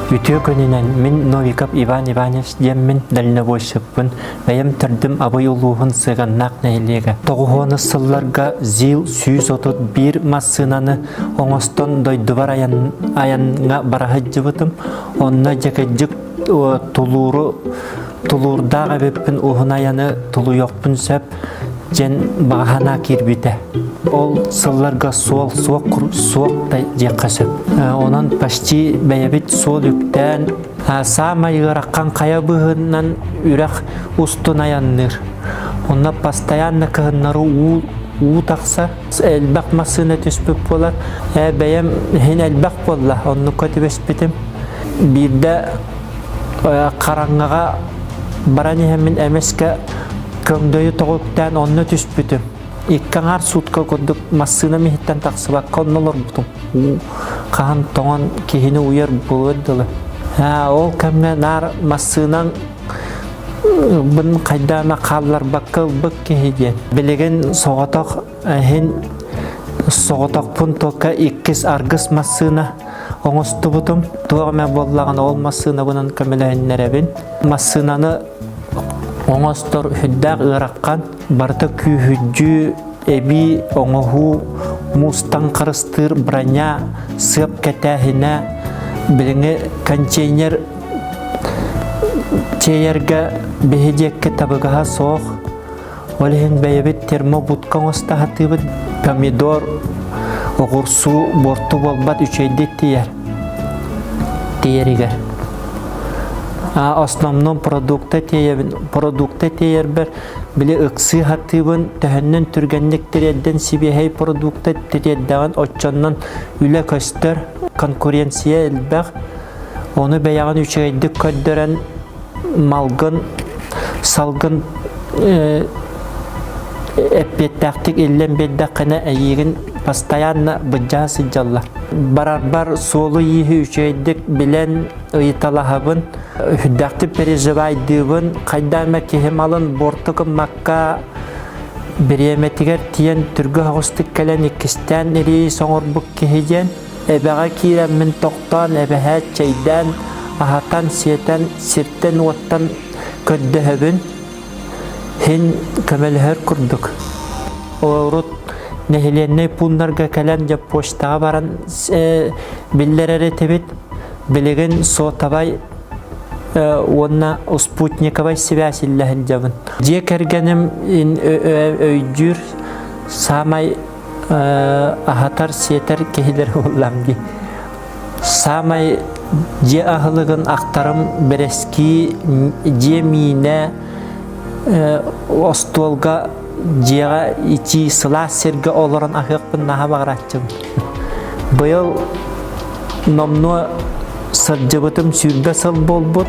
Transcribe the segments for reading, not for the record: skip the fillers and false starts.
Үтүө күнүнэн мин Новиков Иван Иванович диэммин дальнобойщикпын. Бэйэм төрдүм Абый улууһун Сыганнаах нэһилиэгэ. Тоҕуһуонус сылларга ЗИЛ 131 массыынаны оҥостон дойдубар айан, айаҥҥа бара сылдьыбытым. Онно дьэкэдьик тулууру тулуурдаах эбиппин уһун айаны тулуйуохпун сөп диэн баҕа санаа киирбитэ. Ол сылларга суол суох суох да диэххэ сөп. Онон почти бэйэбит суол үктээн саамай ыарахан хайа быһыынан үрэх устун айанныыр. Онно постоянно кыһыннары уу уу тахсар, элбэх массыына түспүт буолар. Ээ бэйэм иһин элбэх буолла, оннукка түбэспитим. Биирдэ хараҥаҕа баран иһэммин эмискэ көҥдөйү тоҕо үктээн онно түспүтүм. Икки аҥаар суутка курдук массыынам иһиттэн тахсыбакка онно олорбутум. Хаһан тоҥон киһини уйар буолуор дылы. Ол кэмҥэ наар массыынаҥ бын хайдаана хаалларбакка ылбыт киһи диэн. Билигин соҕотох иһин соҕотохпун только иккис аргыс массыына оҥостубутум. Туох эмэ буоллаҕына ол массыынабынан көмөлөһүннэрэбин. Массыынаны оҥостор сүрдээх ыарахан, барыта күүһүрдүү, эбии оҥоһуу, муустан харыстыыр броня, сыап кэтээһинэ, билиҥҥи контейнер тиэйэргэ биһи диэки табыгаһа суох. Ол иһин бэйэбит термобудка оҥосто сатыыбыт. Помидор, оҕурсуу буорту буолбат үчүгэйдик тиийэр. Тиийэригэр. Основном продукта тиэйэбин. Продукта тиэйэрбэр били ыксыы сатыыбын, төһөннөн түргэнник тириэрдэн сибиэһэй продукта тириэрдэҕин оччоннон үлэ көстөр, конкуренция элбэх. Ону бэйэҕин үчүгэйдик көрдөрөн малгын, салгын эппиэттээхтик иллэн биэрдэххинэ эйиигин постоянно быдьаһа сылдьаллар. Барарбар суолу-ииһи үчүгэйдик билэн ыйыталаһабын, үрдээхтик переживайдыыбын, хайда эмэ киһи малын буорту гыммакка бириэмэтигэр тиийэн түргэн соҕустук кэлэн иккистээн рейс оҥорбут киһи диэн Эбэҕэ киирэммин тохтоон эбэһээт чэйдээн, аһатан-сиэтэн, сиртэн-уоттан көрдөһөбүн, һин көмөлөһөр курдук. Урут нэһилиэннэй пууннарга кэлэн дьэ почтаҕа баран биллэрэр этибит. Билигин суотабай уонна спутниковай сибээс иллэ сылдьабын. Дьиэ кэргэним өйдүүр саамай аһатар-сиэтэр киһилэр буоллам дии. Саамай дьиэ аһылыгын ахтарым бэрэскии, дьиэ миинэ, остуолга дьиэҕэ итии сылаас сиргэ олорон аһыахпын наһаа баҕарааччыбын. Быйыл номнуо сылдьыбытым 20 сыл буолбут.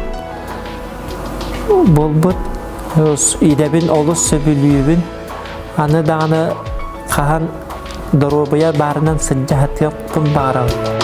Буолбут. Идэбин олус сөбүлүүбүн. Аны даҕаны хаһан доруобуйа баарынан сылдьа сатыахпын баҕарабын.